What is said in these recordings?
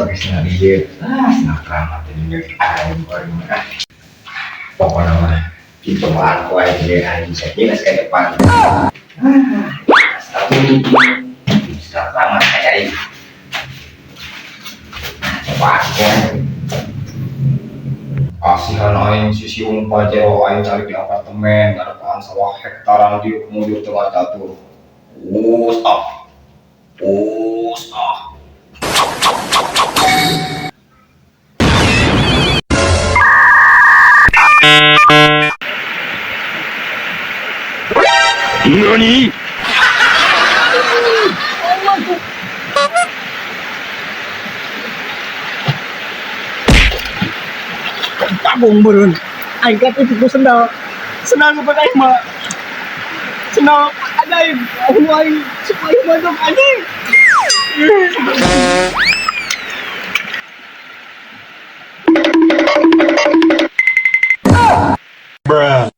Pakai sendal ieu. Ah, sendal keramat ini aing baru ah. Pokoknya mah dicobaan ku aing ge aing bisa jelas ke depan. Ah, sendal keramat kayak aing. Cobaan ku aing. Kasihan aing sisi um pajero aing cari di apartemen ngarepaan sawah hektaran di mujur tengah catur. Us ah. Us ah. NANI? Tabung beureun. Aing kan itu sendal. Sendal nu aing mah. Sendal ajaib. Aku aing supaya mantap anjing. Bruh.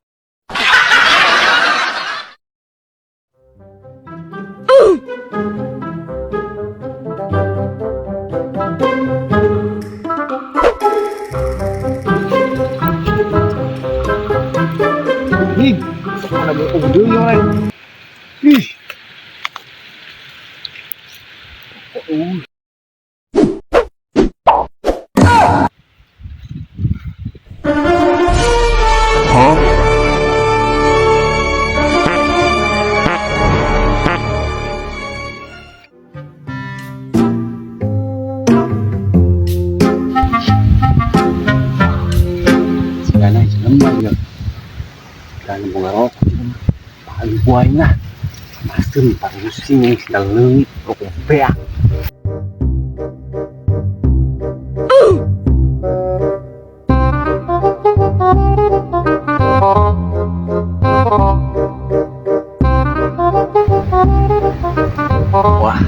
Ih, mana deui aing. Ih. Oh. Huh? Sigana jelema ya. Sigana boga rokok paling ku aing lah. Masem parusing yang sendal leungit rokok beak. Wah,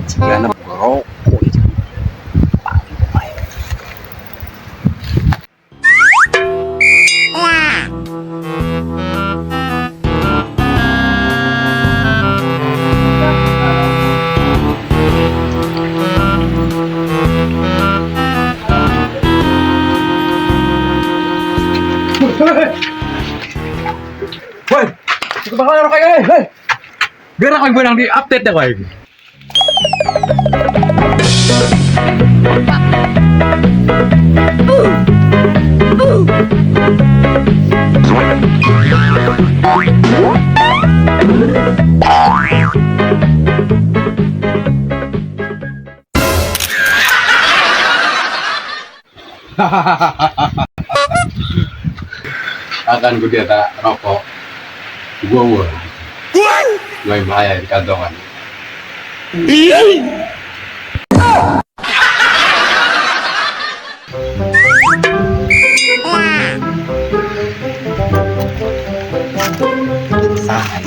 sigana boga rokok ieu. Paling ku aing. Woi, cukup bakal rokok kayak hei. Biar aku yang di update dah kowe. Akan gue dia rokok. Gua gua. Gua yang bahaya di kantongan. Sahan.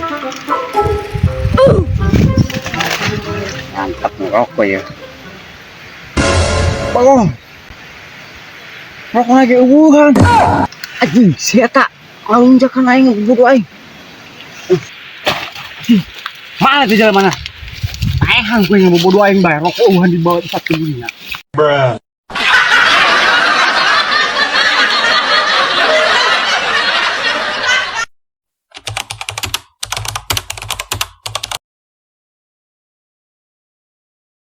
Mantap ngerokok ya. Bagong. Rokok lagi eueuhan. Anjing, si eta ngalunjakan aing bodoh aing. Anjing, mana tuh jalan mana? Taehan gue yang bodoh aing bae rokok eueuhan di bawah satu dunia. Bruh.